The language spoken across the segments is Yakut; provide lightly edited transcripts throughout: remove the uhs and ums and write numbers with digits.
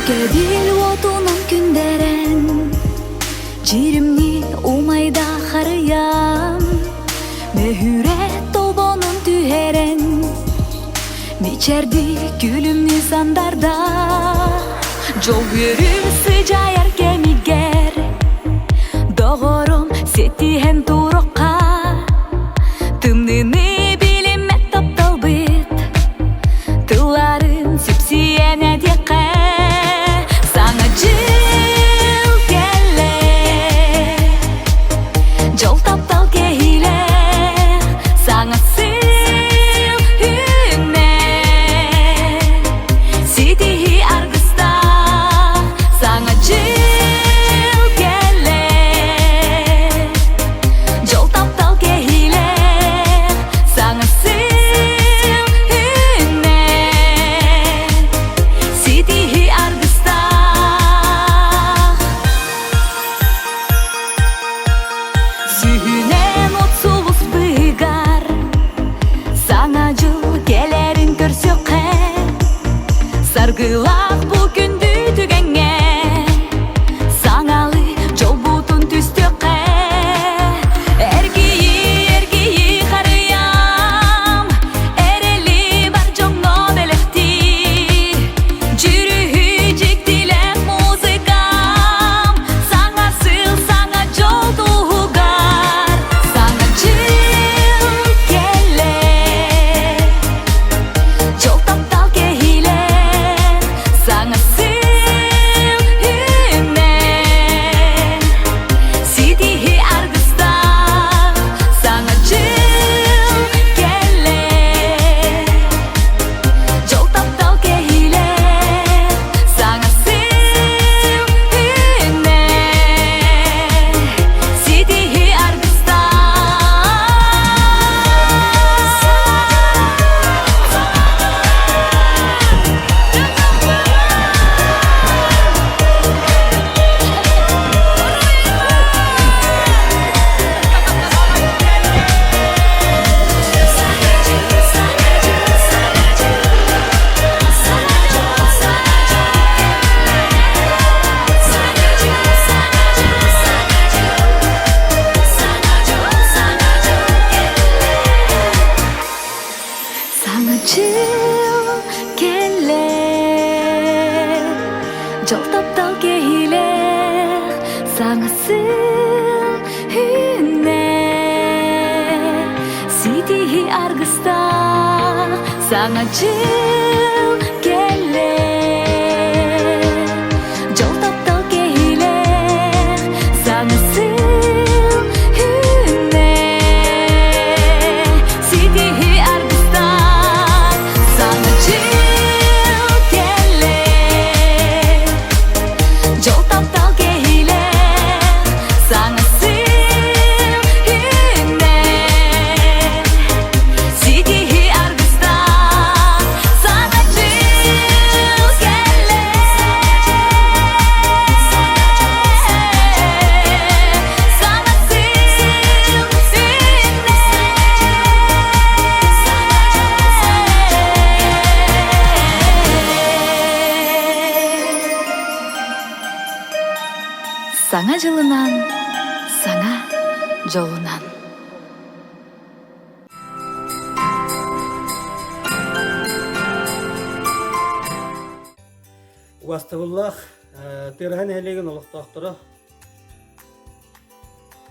Өркөбүл уотунан күндэрэн, Дьиримни умайда харыйам, Мөһүрэ тобонун түһэрэн, Мичэрди күлүмнүү сандарда, Дьол үөрүү сыдьаайар кэмигэр, Доҕорум ситиһэн турукка, Тымныыны билиммэт тапталбыт, Тылларын сипсийэн этиэххэ, Саҥа дьыл кэллэ, Дьол таптал кэһиилэ, Саҥа сыл үүннэ, Ситиһии аргыстаах, Саҥа дьыл кэллэ, Дьол таптал кэһиилэ, Саҥа сыл үүннэ, Ситиһии аргыстаах. Сүүһүнэн от сулус быыгар Саҥа дьыл кэлэрин көрсүөххэ Саргылаах бу күндү түгэҥҥэ Саҥалыы дьолбутун түстүөххэ Эргийии, эргийии харыйам Эрэли бар дьоҥҥо бэлэхтиир Дьүрүһүй дьиктилээх музыкам Саҥа сыл, саҥа дьол туһугар Саҥа дьыл кэллэ Дьол таптал кэһиилэ Саҥа сыл үүннэ Ситиһии аргыстаах Саҥа дьыл кэллэ Дьол таптал кэһиилэ Саҥа сыл үүннэ Ситиһии аргыстаах. Саҥа дьыл кэллэ, дьол таптал кэһиилээх, саҥа сыл үүннэ. Ситиһии аргыстаах, саҥа дьыл кэллэ. Дьол таптал кэһиилээх, саҥа сыл үүннэ. Ситиһии аргыстаах, саҥа дьыл кэллэ. Дьол таптал кэһиилээх, саҥа сыл үүннэ. Ситиһии аргыстаах, саҥа дьыл кэллэ. Саҥа сыл үүннэ. Саҥа дьылынан, саҥа дьолунан. Убастабыллаах Тыараһа нэһилиэгин олохтоохторо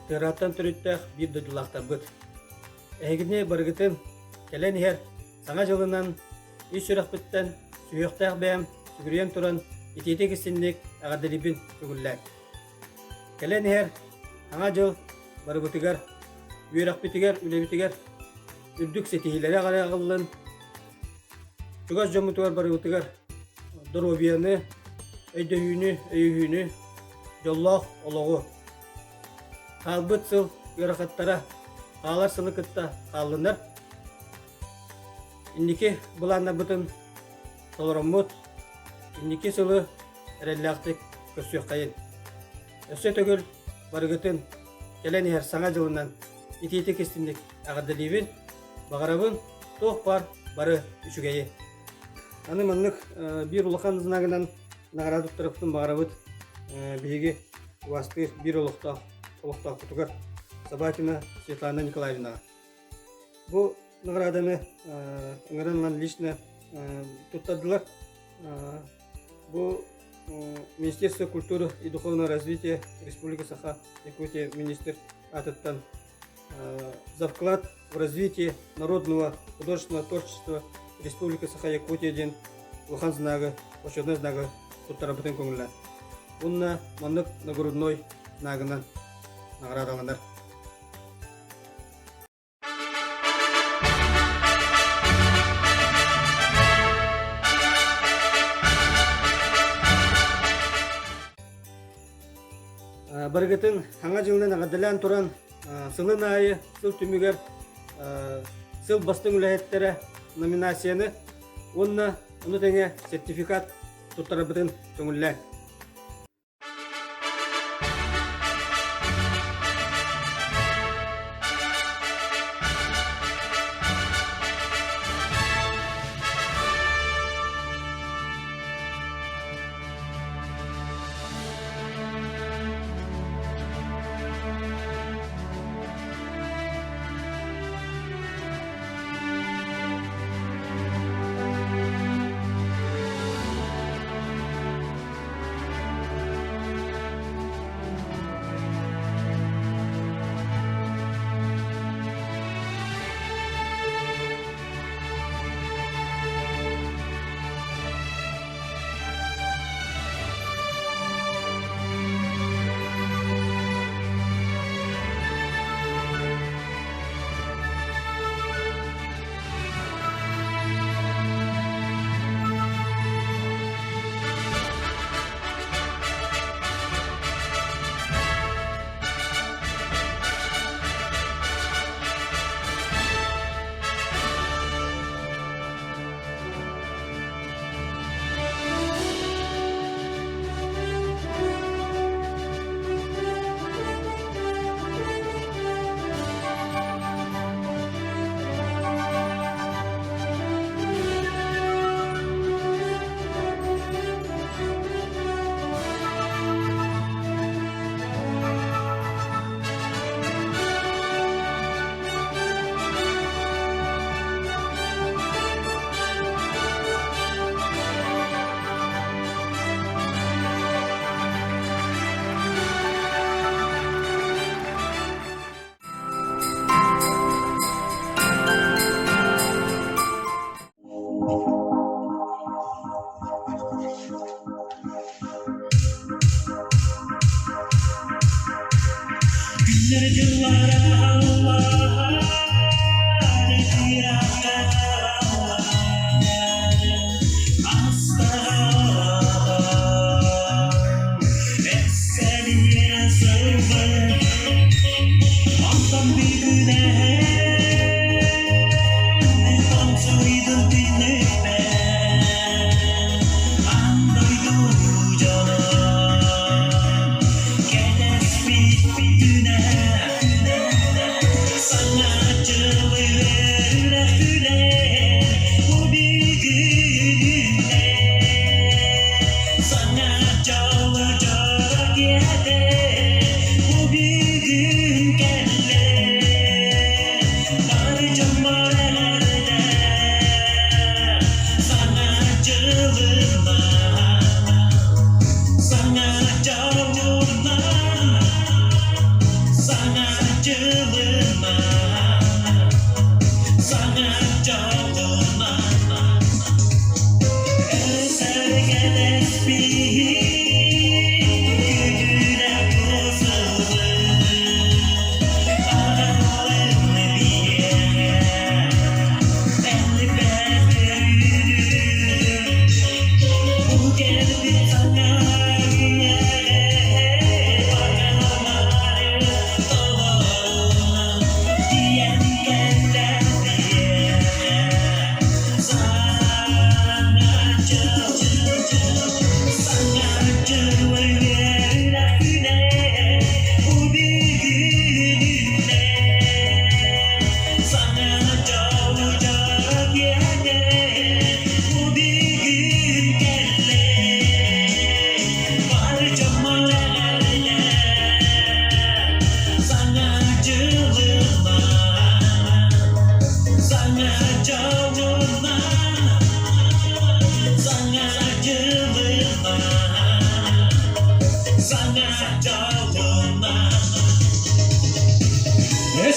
Тыараһаттан төрүттээх биир дойдулаахтарбыт. Эһигини барыгытын кэлэн иһэр Саҥа дьылынан ис сүрэхпиттэн сүһүөхтээх бэйэм сүгүрүйэн туран итиитик истинник эҕэрдэлиибин көҥүллээҥ. Кэлэн иһэр Саҥа дьыл барыбытыгар, үөрэхпитигэр, үлэбитигэр үрдүк ситиһиилэри аҕаллын, чугас дьоммутугар барыбытыгар доруобуйаны, өйдөһүүнү, өйөһүүнү, дьоллоох олоҕу. Хаалбыт сыл ыарахаттара хаалар сылы кытта хааллынар. Инники былааннарбытын толороммут, инники сылы эрэллээхтик көрсүөххэйин. Өссө төгүл барыгытын кэлэн иһэр Саҥа дьылынан итиитик истинник эҕэрдэлиибин, баҕарабын туох баар бары үчүгэйи. Аны маннык биир улахан знагынан. Наҕараада туттарыахпытын баҕарабыт биһиги убаастыыр биир олохтоох олохтоохпутугар Собакина Светлана Николаевнаҕа. Бу наҕарааданы ыҥыран ылан лично туттардылар. Бу Министерство культуры и духовного развития Республики Саха Якутия министр аатыттан за вклад в развитие народного художественного творчества Республики Саха-Якутия диэн улахан знагы, почетный знагы туттарабытын көҥүллээн. Уонна маннык нагрудной знагынан наҕараадаланар. Барыгытын Саҥа дьылынан эҕэрдэлээн туран, сылын аайы сыл түмүгэр сыл бастыҥ үлэһиттэрэ номинацияны уонна ону тэҥэ сертификат туттарарбытын көҥүллээн.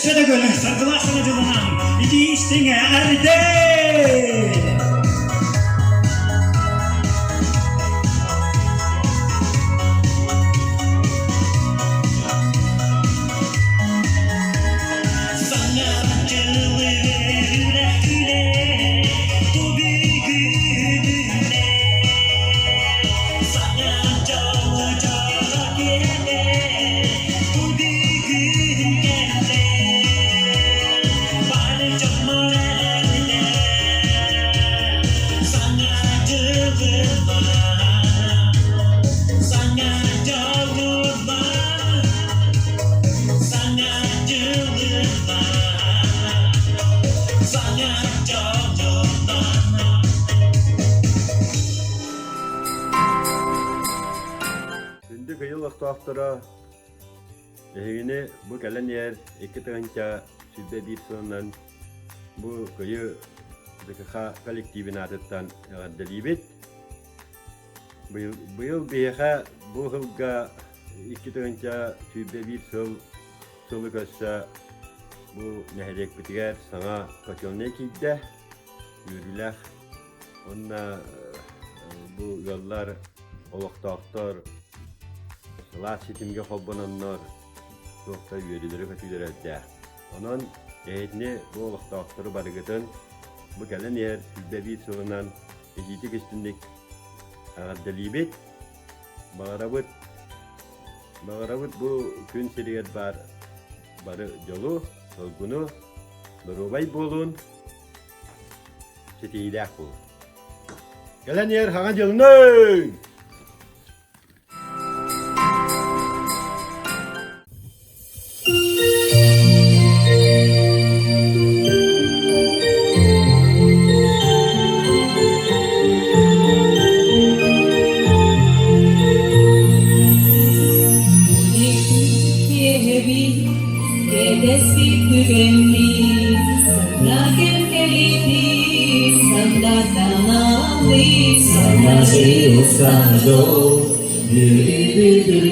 Өссө да көлө саргылаах саҥа дьылынан итии истиҥ эҕэрдэ! Саҥа дьылы үөрэ бу бүгүнүнэ Саҥа дьолу дьоло киэһэ бу бүгүн кэллэ Бары дьоммор эҕэрдэ Саҥа дьылынан Саҥа дьолунан Саҥа дьылынан Саҥа дьолунан Күндү кыйыл олохтоохторо, эһигини бу кэлэн иһэр 2021 сылынан бу Кыйы ДКХ коллективин аатыттан эҕэрдэлиибит. Быйыл, быйыл биһиэхэ бу сылга 2021 сыл сылы көрсө бу нэһилиэкпитигэр саҥа котельнай киирдэ. Үөрүүлээх уонна бу ыаллар, олохтоохтор сылаас ситимгэ холбононнор туох да үөрүүлэрэ-көтүүлэрэ элбэх. Онон эһигини бу олохтоохтору барыгытын бу кэлэн иһэр 101 сылынан итиитик истинник эҕэрдэлиибит. Баҕарабыт, баҕарабыт бу күн сиригэр баар бары дьолу, соргуну, доруобай буолун, ситиһиилээх буолун. Кэлэн иһэр хаҥа дьылынан! Саҥа дьол, Үөрүүбүт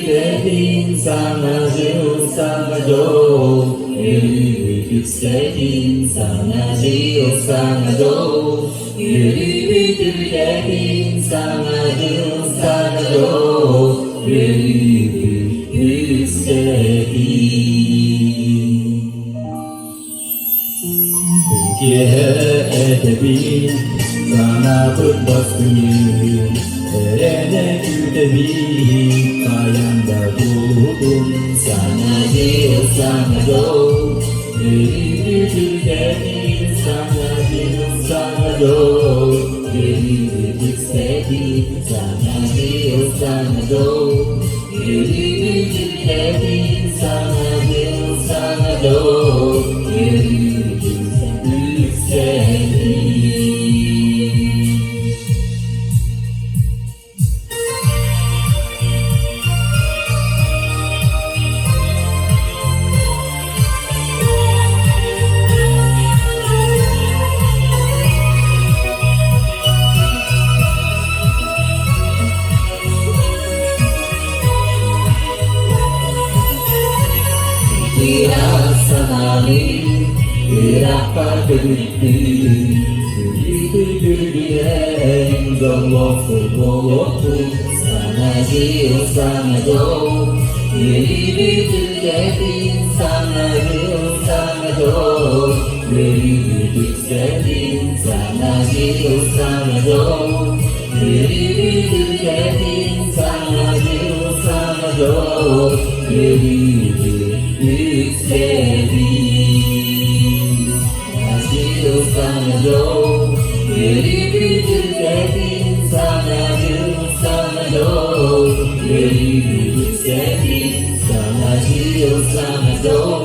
саҥа дьыл, саҥа дьол, Үөрүүбүт үксэтин саҥа дьыл, саҥа дьол, Үөрүүбүт үрдэтин саҥа дьыл, саҥа дьол, Үөрүүбүт үксэтин. Киэһэ этэбин, санаабыт бастыҥын, эрэнэ күүтэбин, хайан да буолуутун саҥа дьыл, саҥа дьол, үөрүүбүт саҥа дьыл, саҥа дьол, үөрүүбүт үксэтин саҥа дьыл, саҥа дьол, үөрүүбүт үрдэтин саҥа дьыл, саҥа дьол. Ыраахха көбүттүн, Үрдүгүрдүнэн дьоллоохтук буолуохпут, Саҥа дьыл, саҥа дьол, Үөрүүбүт үксэтин, саҥа дьыл, саҥа дьол, Үөрүүбүт үксэтин, саҥа дьыл, саҥа дьол, Үөрүүбүт үксэтин, саҥа дьыл, саҥа дьол, Үөрүүбүт үксэтин. Саҥа саҥа дьол, үөрүүбүт үксэтин, саҥа дьыл, саҥа дьол, үөрүүбүт үксэтин, саҥа дьыл, саҥа дьол,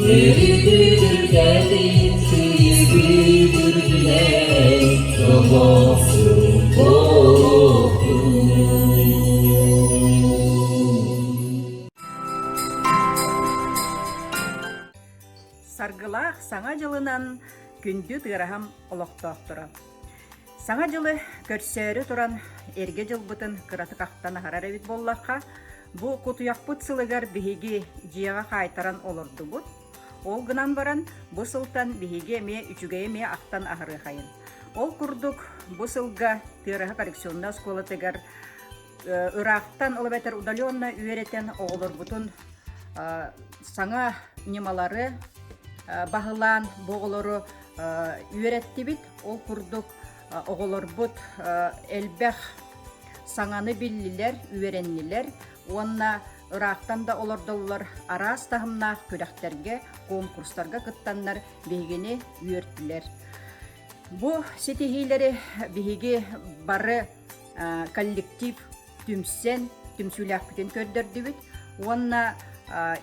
үөрүүбүт үксэтин, сыыйбыт үрдүнэн, дьоллоохсун буолуохтун. Саргылаах Саҥа дьылынан күндү тыараһам олохтоохторо! Саҥа дьылы көрсөөрү туран эргэ дьылбытын кыратык ахтан аһарар эбит буоллахха, бу кутуйахпыт сылыгар биһиги дьиэҕэ хаайтаран олордубут. Ол гынан баран, бу сылтан биһиги эмиэ үчүгэйи эмиэ ахтан аһарыахайын. Ол курдук, бу сылга Тыараһа коррекционнай оскуолатыгар ыраахтан, ол эбэтэр удаленно үөрэтэн оҕолорбутун саҥа ньымалары баһылаан бу оҕолору үөрэттибит. Ол курдук оҕолорбут элбэх саҥаны биллилэр, үөрэннилэр уонна ыраахтан да олордоллор араас таһымнаах күрэхтэргэ, конкурстарга кыттаннар биһигини үөртүлэр. Бу ситиһиилэри биһиги бары коллектив түмсэн, түмсүүлээхпитин көрдөрдүбүт уонна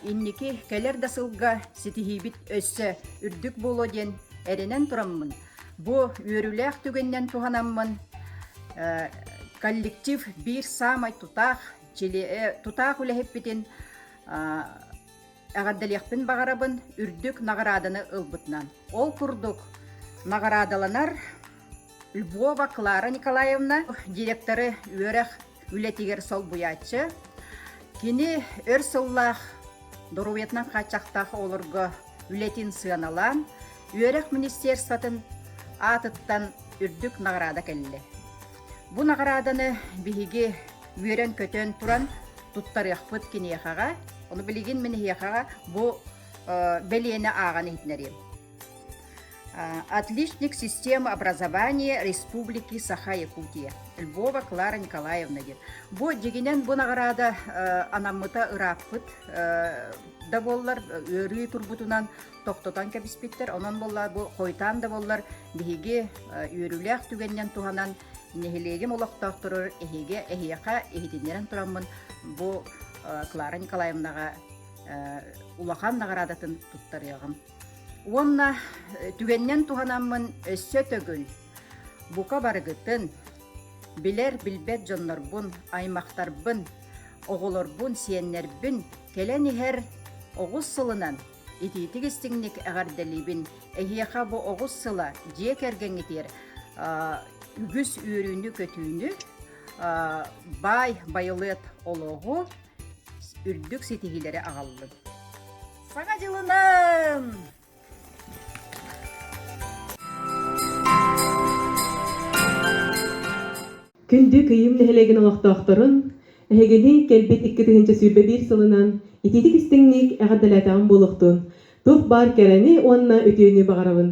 инники кэлэр да сылга ситиһиибит өссө үрдүк буолуо диэн эрэнэн тураммын, бу үөрүүлээх түгэнинэн туһанаммын коллектив биир саамай тутаах тутаах үлэһиппитин эҕэрдэлиэхпин баҕарабын үрдүк наҕарааданы ылбытынан. Ол курдук наҕараадаланар Львова Клара Николаевна директоры үөрэх үлэтигэр солбуйааччы. Кини өр сыллаах доруобуйатынан хааччахтаах оҕолорго үлэтин сыаналаан, үөрэх министерствотын аатыттан үрдүк наҕараада кэллэ. Бу наҕарааданы биһиги үөрэн-көтөн туран туттарыахпыт киниэхэҕэ. Ону билигин мин эһиэхэҕэ бу бэлиэни ааҕан иһитинэриэм. Отличник системы образования Республики Саха-Якутия Львова Клара Николаевна диэн. Бу дьигинэн бу наҕараада анаммыта ырааппыт да буоллар ыарыы турбутунан тохтотон кэбиспиттэр. Онон буолла бу хойутаан да буоллар биһиги үөрүүлээх түгэнинэн туһанан нэһилиэгим олохтоохторугар эһиги эһиэхэ иһитиннэрэн тураммын бу Клара Николаевнаҕа улахан наҕараадатын туттарыаҕым. Уонна түгэнинэн туһанаммын өссө төгүл бука барыгытын, билэр-билбэт дьоннорбун, аймахтарбын, оҕолорбун, сиэннэрбин кэлэн иһэр оҕус сылынан итиитик-истиҥник эҕэрдэлиибин. Эһиэхэ бу оҕус сыла дьиэ кэргэҥҥитигэр үгүс үөрүүнү-көтүүнү, баай байылыат олоҕу, үрдүк ситиһиилэри аҕаллын. Саҥа дьылынан! Күндү Кыйым нэһилиэгин олохтоохторун, эһигини кэлбит 2021 сылынан итиитик истиҥник эҕэрдэлээтэҕим буолуохтун, туох баар кэрэни уонна үтүөнү баҕарабын.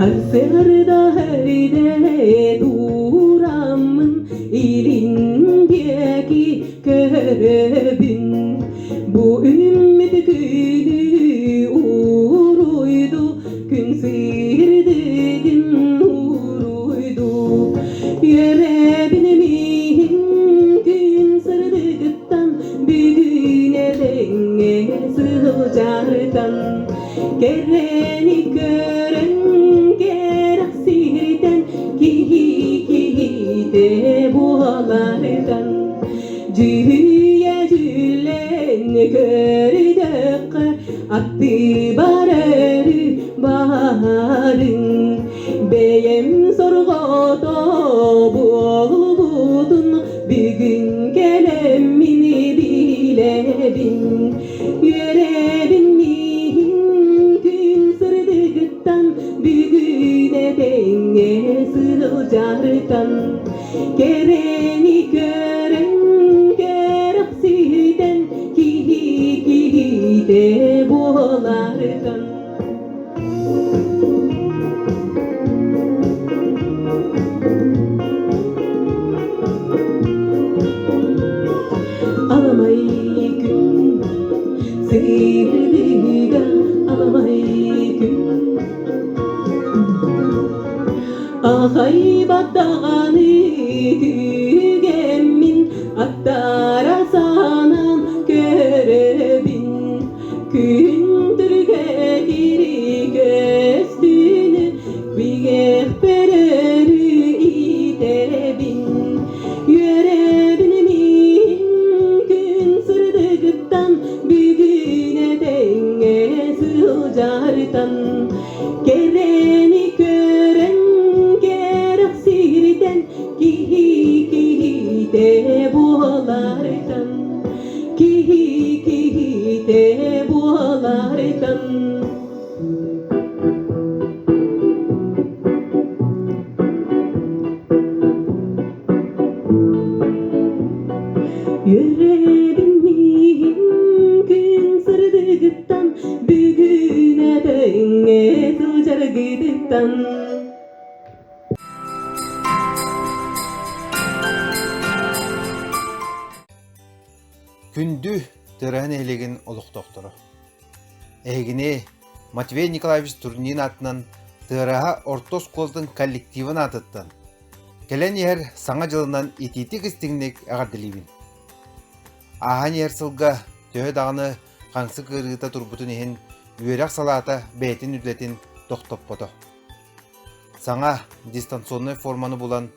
Сарсыарда эрдэ тураммын илин диэки көрөбүн Бу үүммүт күнү уруйду, күн сырдыгын уруйду. Үөрэбин миин күн сырдыгыттан бүгүн этэҥҥэ сылдьартан кэрэни көрөн кэрэхсииртэн киһи киһитэ буолартан Дьүһүйэ дьүлэн көрдөххө аттыбар өрүү баарыҥ Бэйэм сорҕото буолбутун бүгүн кэлэммин билэбин Үөрэбин миин күн сырдыгыттан бүгүн этэҥҥэ сылдьартан Кэрэни көрөн кэрэхситэн киһи киһитэ буолартан Аламай күн сырдыга аламай күн Аҕайбат даҕаны түгэммин аттара санаан көрөбүн Күн түргэтири көстүүнү бигэхпэр өрүү иитэбин Үөрэбин мин. буолартан Кэрэни көрөн кэрэхсииртэн киһи киһитэ буолартан Киһи киһитэ буолартан Үөрэбин миигин күн сырдыгыттан, бүгүн этэҥҥэ сылдьаргытыттан. Күндү Тыараһа нэһилиэгин олохтоохторо! Эһигини Матвей Николаевич Турнин аатынан Тыараһа орто оскуолатын коллективын аатыттан кэлэн иһэр Саҥа дьылынан итиитик-истиҥник эҕэрдэлиибин. Ааһан иһэр сылга төһө даҕаны хаҥсык ыарыыта турбутун иһин үөрэх салаата бэйэтин үлэтин тохтоппото. Саҥа дистанционнай форманы булан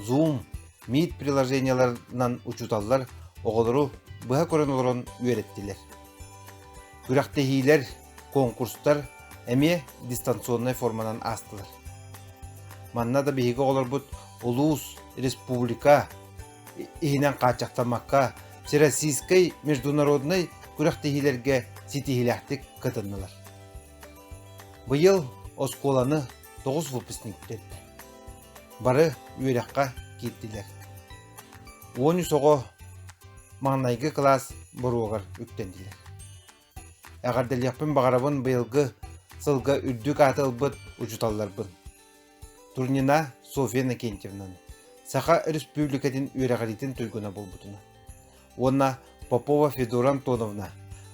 Zoom, Meet приложениеларынан учууталлар оҕолору быһа көрөн олорон үөрэттилэр. Күрэхтэһиилэр, конкурстар эмиэ дистанционнай форманан аастылар. Манна да биһиги оҕолорбут улуус, республика иһинэн хааччахтаммакка Всероссийскай международнай күрэхтэһиилэргэ ситиһиилээхтик кытыннылар. Быйыл оскуоланы 9 выпускник бүтэрдэ. Бары үөрэххэ киирдилэр. 13 оҕо маҥнайгы кылаас боруогар үктэннилэр. Эҕэрдэлиэхпин баҕарабын быйылгы сылга үрдүк ааты ылбыт учууталларбын. Турнина Софья Иннокентьевнаны Саха Өрөспүүбүлүкэтин үөрэҕириитин туйгуна буолбутунан уонна Попова Федора Антоновна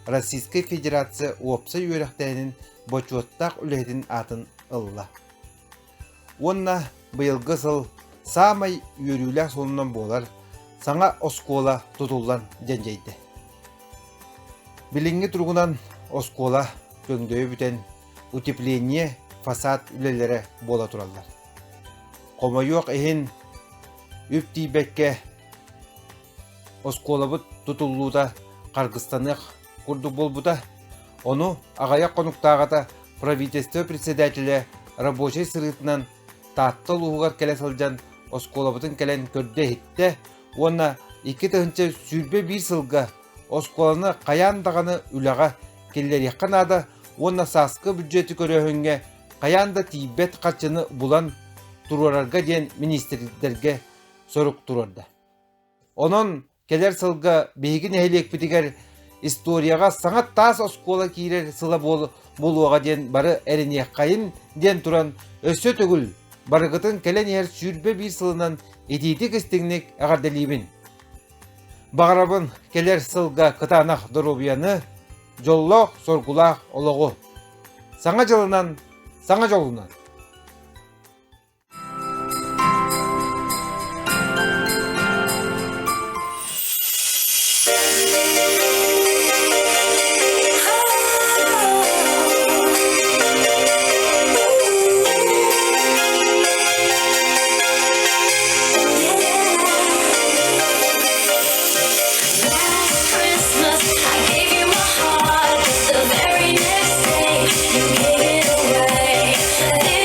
Российскай Федерация уопсай үөрэхтээһинин бочуоттаах үлэһитин аатын ылла. Уонна быйылгы сыл саамай үөрүүлээх суолунан буолар саҥа оскуола тутуллан дьэндьэйдэ. Билиҥҥи туругунан оскуола көҥдөйө бүтэн утепление, фасад үлэлэрэ буола тураллар. Хомойуох иһин, үп тиийбэккэ оскуолабыт тутуллуута харгыстаныах курдук буолбута. Ону аҕыйах хонуктааҕыта правительство председателэ рабочай сырыытынан Таатта улууһугар кэлэ сылдьан оскуолабытын кэлэн көрдө-иһиттэ уонна 2021 сылга оскуоланы хайаан даҕаны үлэҕэ киллэриэххэ наада уонна сааскы бюджеты көрөөһүҥҥэ хайаан да тиийбэт харчыны булан туруорарга диэн министрдэргэ сорук туруорда. Онон кэлэр сылга биһиги нэһилиэкпитигэр историяҕа саҥа таас оскуола киирэр сыла буолуоҕа диэн бары эрэниэххэйин диэн туран өссө төгүл барыгытын кэлэн иһэр 21 сылынан итиитик-истиҥник эҕэрдэлиибин. Баҕарабын кэлэр сылга кытаанах доруобуйаны, дьоллоох, соргулаах олоҕу. Саҥа дьылынан, саҥа дьолунан! Last Christmas, I gave you my heart. The very next day, you gave it away.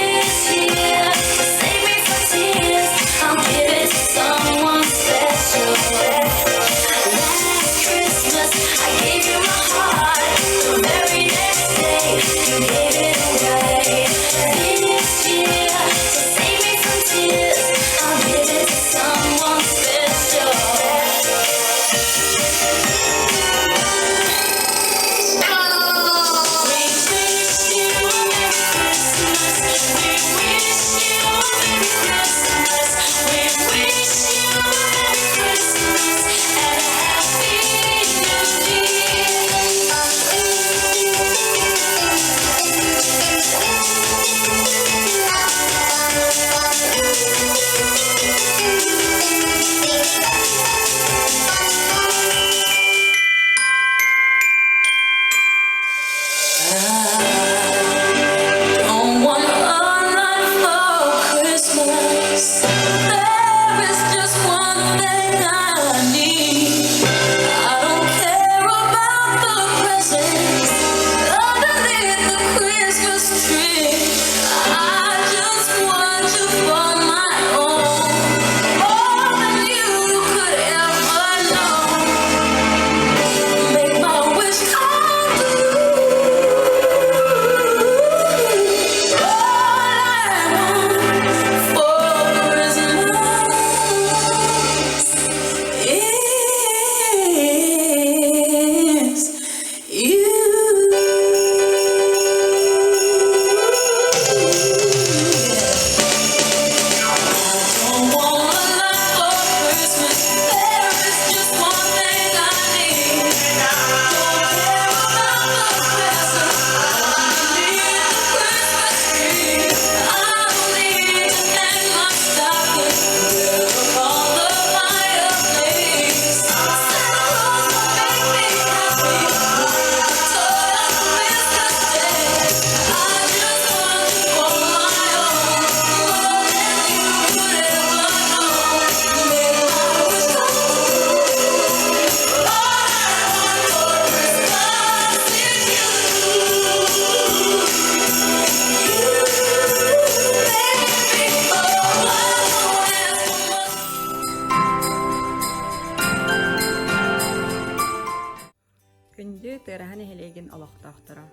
Күндү Тыараһа нэһилиэгин олохтоохторо!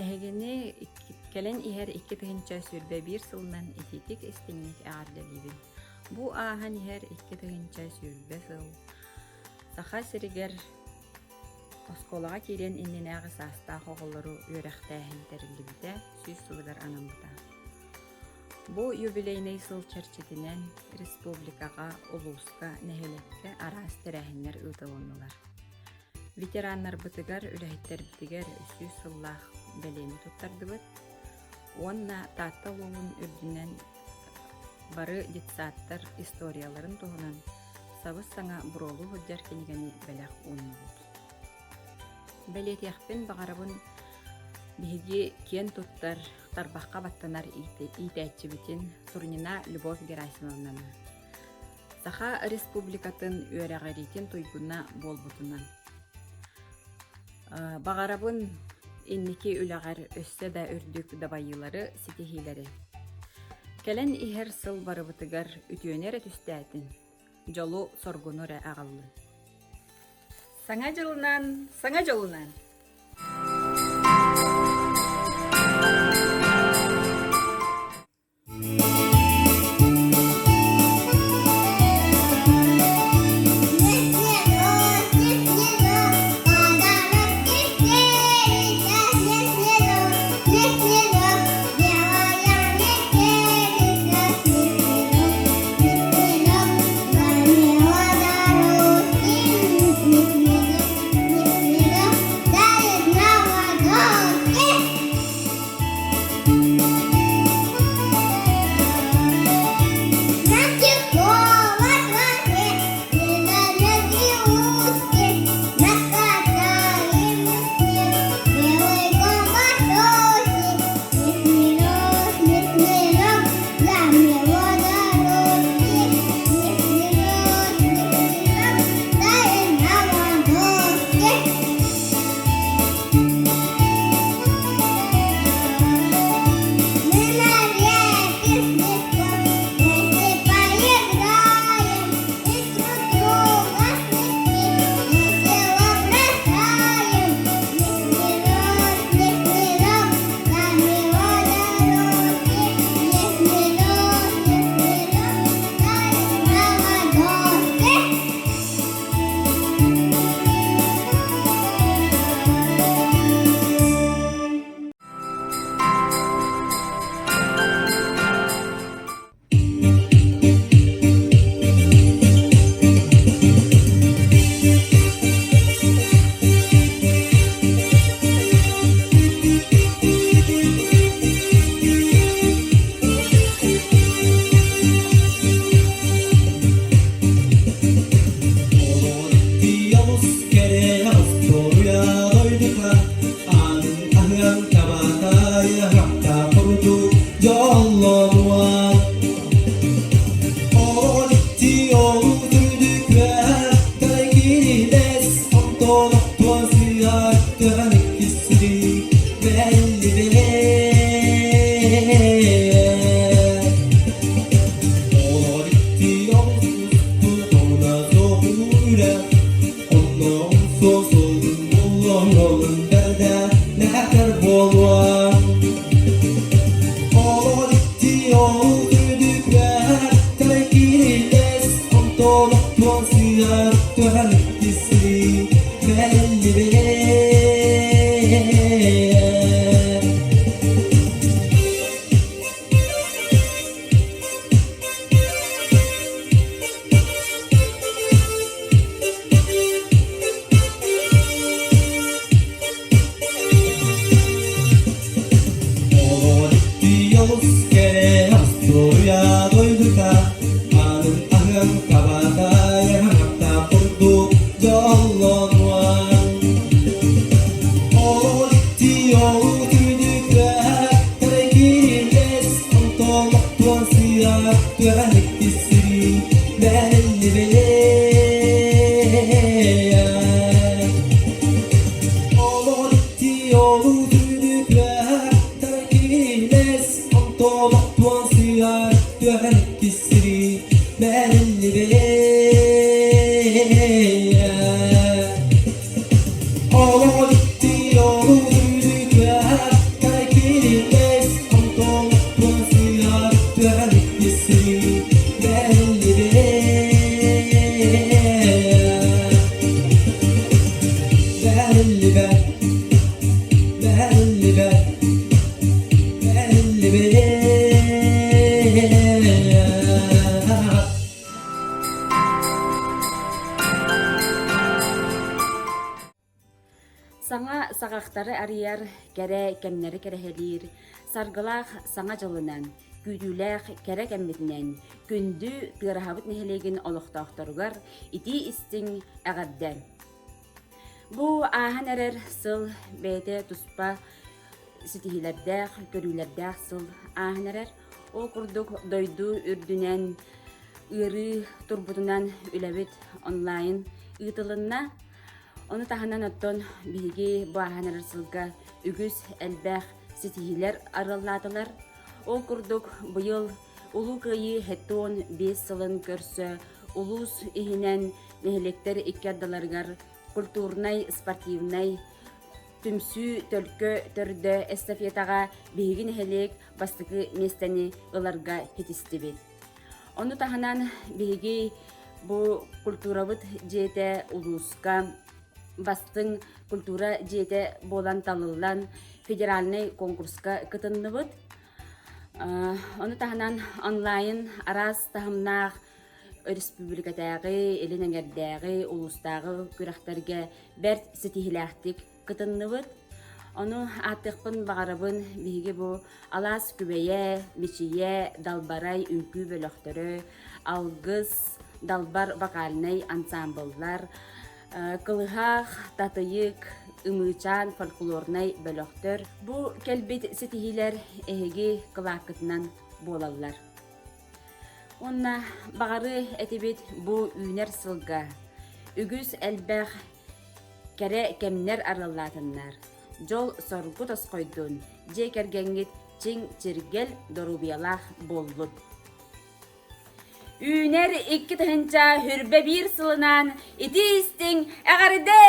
Эһигини кэлэн иһэр 2021 сылынан итиитик истиҥник эҕэрдэлиибин. Бу ааһан иһэр 2020 сыл Саха сиригэр оскуолаҕа киириэн иннинээҕи саастаах оҕолору үөрэхтээһин тэриллибитэ 100 сылыгар анаммыта. Бу юбилейнай сыл чэрчитинэн республикаҕа, улууска, нэһилиэккэ араас тэрээһиннэр ыытылыннылар. Ветераннарбытыгар, үлэһиттэрбитигэр 100 сыллаах бэлиэни туттардыбыт уонна Таатта улууһун үрдүнэн бары детсадтар историяларын туһунан сабыс-саҥа буруолуу сылдьар кинигэни бэлэх ууннубут. Бэлиэтиэхпин баҕарабын биһиги киэн туттар, тарбахха баттанар иитээччибитин Сурнина Любовь Герасимовнаны. Саха Республикатын үөрэҕириитин туйгуна буолбутунан. Баҕарабын инники үлэҕэр өссө да үрдүк дабайыылары, ситиһиилэри. Кэлэн иһэр сыл барыбытыгар үтүөнү эрэ түстээтин, дьолу-соргуну эрэ аҕаллын. Саҥа дьылынан, саҥа дьолунан! Бэриллибэт, бэриллибэт, бэриллибэт. Саҥа саҕахтары арыйар, кэрэ кэмнэри кэрэһэлиир, саргылаах Саҥа дьылынан, күүтүүлээх кэрэ кэммитинэн күндү Тыараһабыт нэһилиэгин олохтоохторугар итии-истиҥ эҕэрдэ! Бу ааһан эрэр сыл бэйэтэ туспа ситиһиилэрдээх, көрүүлэрдээх сыл ааһан эрэр. Ол курдук дойду үрдүнэн ыарыы турбутунан үлэбит онлайн ыытылынна. Ону таһынан оттон биһиги бу ааһан эрэр сылга үгүс элбэх ситиһиилэр арыаллаатылар. Ол курдук быйыл Улуу Кыайыы 75 сылын көрсө улуус иһинэн нэһилиэктэр икки ардыларыгар культурнай, спортивнай түмсүү төлкө төрдө эстафетаҕа биһиги нэһилиэк бастакы миэстэни ыларга ситистибит. Ону таһынан биһиги бу культурабыт дьиэтэ улууска бастыҥ культура дьиэтэ буолан талыллан федеральнай конкурска кытынныбыт. Ону таһынан онлайн араас таһымнаах өрөспүүбүлүкэтээҕи, илин эҥэрдээҕи, улуустааҕы күрэхтэргэ бэрт ситиһиилээхтик кытынныбыт. Ону ааттыахпын баҕарабын биһиги бу Алаас Күбэйэ, Мичийэ, Далбарай үҥкүү бөлөхтөрө, Алгыс, Далбар вокальнай ансаамбыллар, Кылыһах, Татыйык, Ымыычаан фольклорнай бөлөхтөр бу кэлбит ситиһиилэр эһиги кылааккытынан буолаллар. Уонна баҕарыы этибит бу үүнэр сылга үгүс элбэх кэрэ кэмнэр арыллаатыннар, дьол-соргу тосхойдун, дьиэ кэргэҥҥит чиҥ-чиргэл доруобуйалаах буоллун. Үүнэр 2021 сылынан итии-истиҥ эҕэрдэ!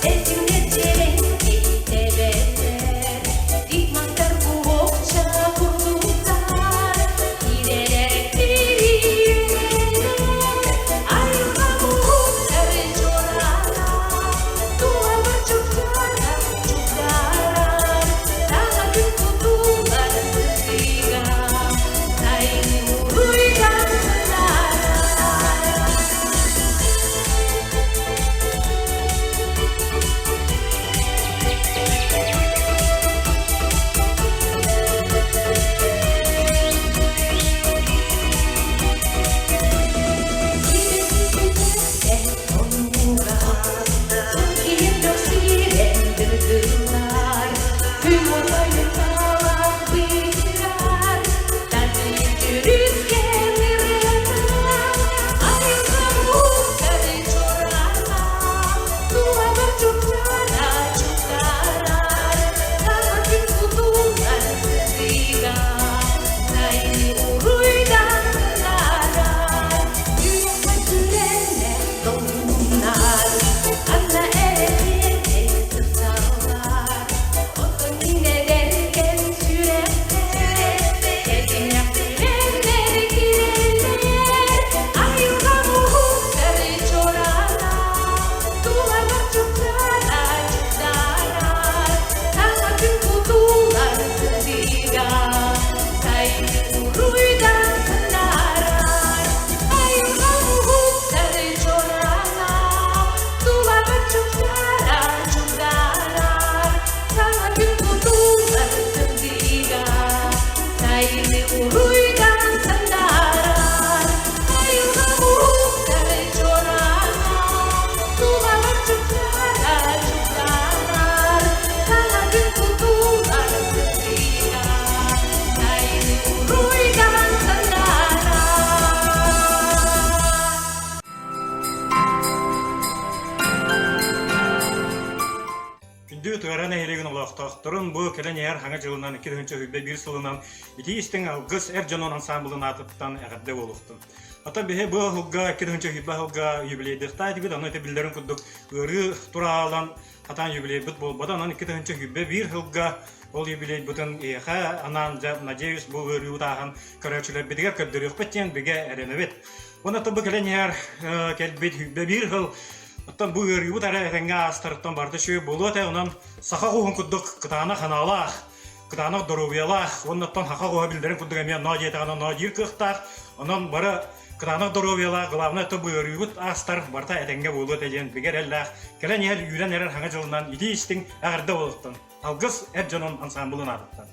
Этимге черенки. Күндү Тыара нэһилиэгин олохтоохторун бу кэлэн иһэр хаҥа дьылынан 2021 сылынан итии истиҥ алгыс эр дьонун ансаамбылын аатыттан эҕэрдэ буолуохтун. Оттон биһи бу ыһылга 2021 ыһылга юбилейдыахтаах этибит, ону ити биллэрин курдук ыарыы тураалан хатаан юбилейбыт буолбата, онон 2021 сылга ол юбилейбытын эһиэхэ анаан дьэ надеюсь бу ыарыыбыт ааһан көрөөччүлэрбитигэр көрдөрүөхпүт диэн бигэ эрэнэбит. Уонна бу кэлэн иһэр кэлбит 101 сыл Оттон бу ыарыыбыт эрэ этэҥҥэ аастарыттан барыта үчүгэй буолуо этэ. Онон саха оҕуһун курдук кытаанах анаалаах, кытаанах доруобуйалаах уонна оттон саха оҕуһа биллэрин курдук эмиэ ноо диэтэҕинэ ноо диир кыахтаах. Онон бары кытаанах доруобуйалаах, главное то бу ыарыыбыт аастар барыта этэҥҥэ буолуо этэ диэн бигэ эрэллээх кэлэн иһэр үүрэн эрэр хаҥа дьылынан итии истиҥ эҕэрдэ буолуохтун. Алгыс эр дьонун ансаамбылын аатыттан.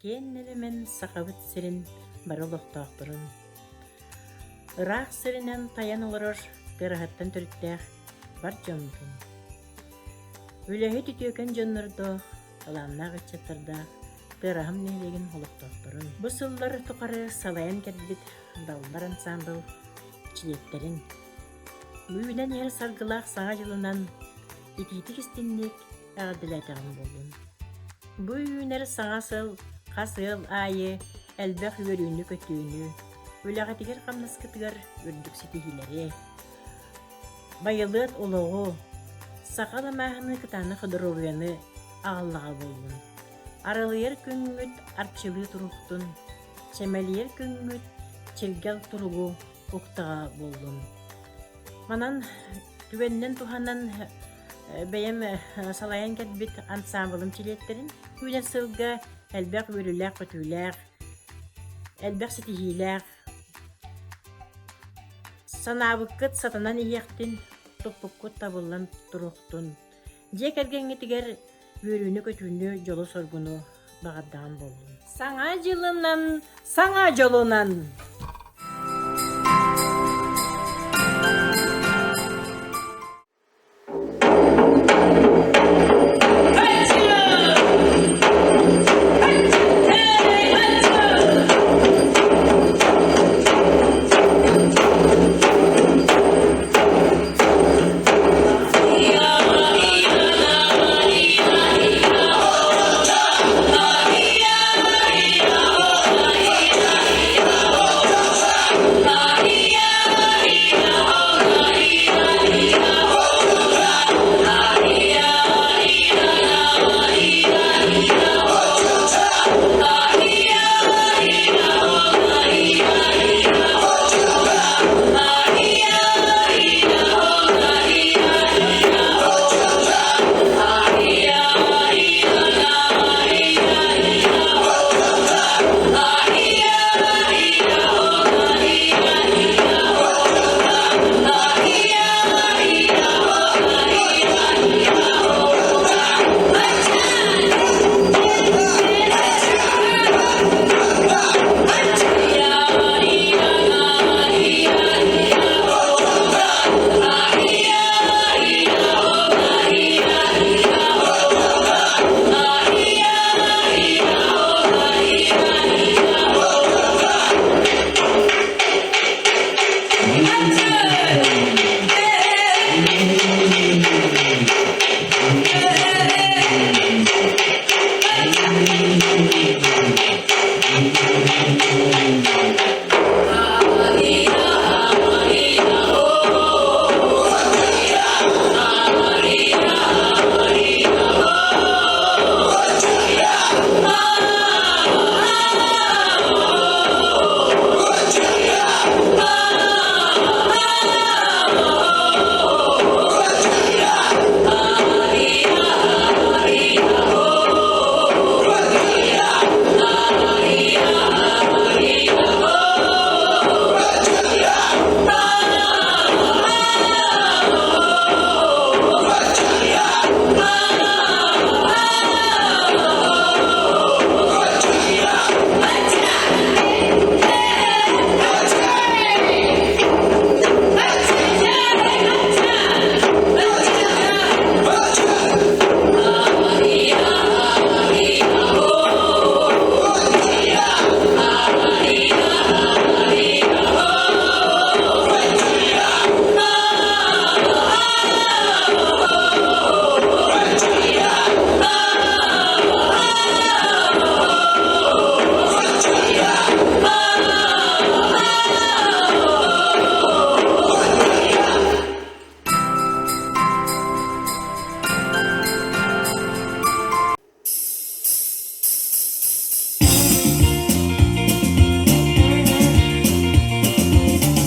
Киэн нэлэмэн Сахабыт сирин бары олохтоохторун ыраах сиринэн тайан олорор тыараһаттан төрүттээх бар дьоммутун үлэһит үтүөкэн дьоннордоох талааннаах ыччаттардаах Тыараһам нэһилиэгин олохтоохторун бу сыллар тухары салайан кэлбит Даллар ансаамбыл чилиэттэрин үүнэн иһэр саргылаах Саҥа дьылынан итиитик-истиҥник эҕэрдэлээтэҕим буоллун. Бу үүнэр саҥа сыл хас ыал аайы элбэх үөрүүнү-көтүүнү, үлэҕитигэр-хамнаскытыгар үрдүк ситиһиилэри, байылыат олоҕу, саха ламааһыны кытаанах доруобуйаны аҕаллаҕа буоллун. Аралыйар күҥҥүт арчылыы туруохтун, чэмэлийэр күҥҥүт чиргэл туругу уктаҕа буоллун. Манан түгэнинэн туһанан бэйэм салайан кэлбит ансаамбылым чилиэттэрин үүнэр сылга элбэх үөрүүлээх-көтүүлээх, элбэх ситиһиилээх, санаабыккыт сатанан иһиэхтин, туппуккут табыллан туруохтун. Дьиэ кэргэҥҥитигэр үөрүүнү-көтүүнү, дьолу-соргуну. баҕардаҕым буоллун. Саҥа дьылынан, саҥа дьолунан!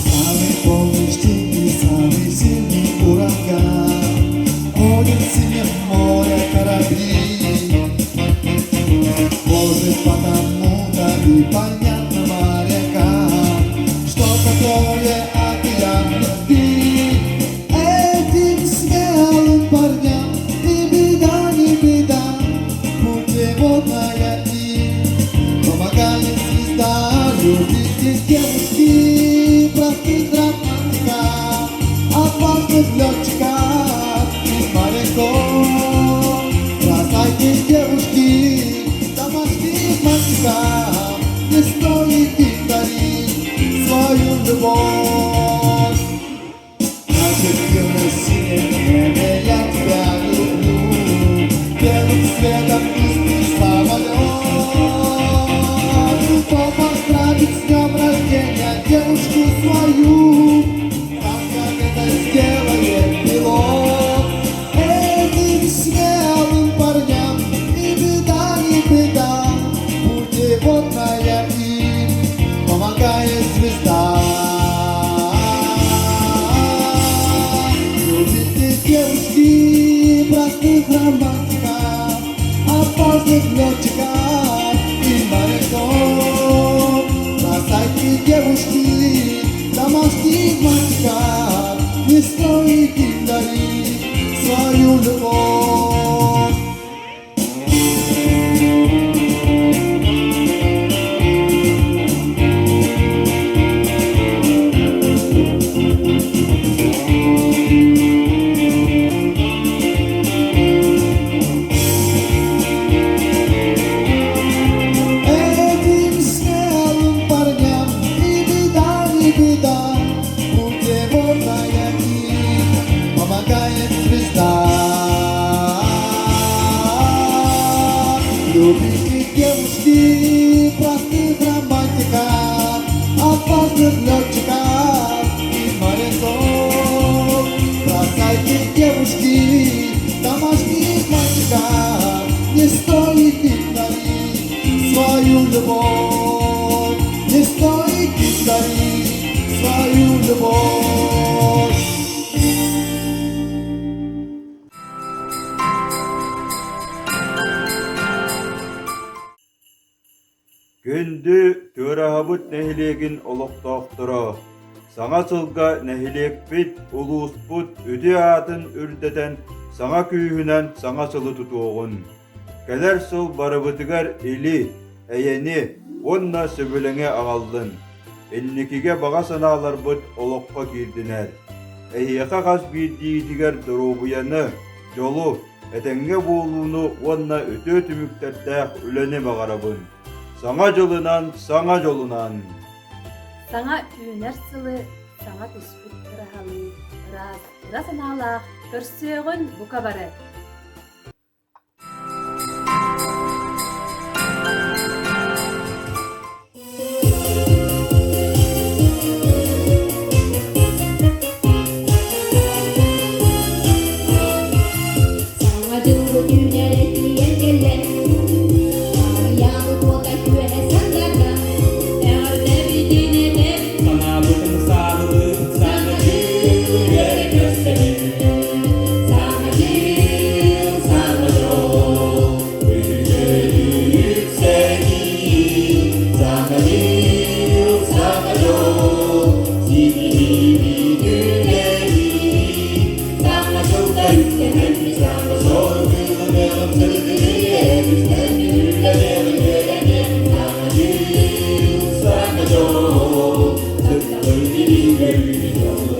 Самый полный штиль и самый сильный ураган Ходят себе в море корабли. Может, потому-то и понятно морякам, Что такое океан любви. Этим смелым парням и беда, не беда, Путеводная им помогает звезда. Любите девушки простых романтиков, Отважных летчиков и моряков. Бросайте девушки домашних мальчиков, Не стоит им дарить свою любовь. Значит, темно-синем небе я тебя люблю, Белым светом быстрый самолет. Кто поздравит с днем рождения девушку свою, Так, как это сделает пилот. Этим смелым парням и беда, не беда, Путеводная им помогает звезда. Любите девушки простых романтиков, Отважных летчиков и моряков. Бросайте девушки домашних мальчиков, Не стоит им дарить свою любовь. беда, путеводная нить, помогает звезда. Любите девушки, простых романтиков, опасных летчиков и моряков. Бросайте девушки, домашних мальчиков, не стоит им дарить свою любовь, не стоит им дарить свою любовь. Күндү Тыараһабыт нэһилиэгин олохтоохторо! Саҥа сылга нэһилиэкпит, улууспут үтүө аатын үрдэтэн саҥа күүһүнэн саҥа сылы тутуоҕун! Кэлэр сыл барыбытыгар или, эйэни уонна сөбүлэҥи аҕаллын! Инникигэ баҕа санааларбыт олоххо киирдинэр. Эһиэхэ хас биирдиигитигэр доруобуйаны, дьолу, этэҥҥэ буолууну уонна үтүө түмүктэрдээх үлэни баҕарабын. Саҥа дьылынан, саҥа дьолунан! Саҥа үүнэр сылы саҥа түспүт кыраһалыы, ыраас, ыра санаалаах көрсүөҕүн бука бары! Саҥа дьылбыт үүнэрэ тиийэн кэллэ, Аарыйаабыт уота күөһэ сандарда, Эҕэрдэбитин этэр, Санаабытын сааһылыы, Саҥа дьыл үөрэ көрсөбүт. Саҥа дьыл, саҥа дьол, Үтүө үксэнии, Саҥа дьыл, саҥа дьол, Ситиһиибит үлэлии. Саҥа дьылга үктэнэн, Саҥа соргуланыаҕым, сырдыгы үстэн үлэлиэҕим, үөрэниэҕим. Саҥа дьыл, саҥа дьол, сырдыгы үөрүүнү дьолу.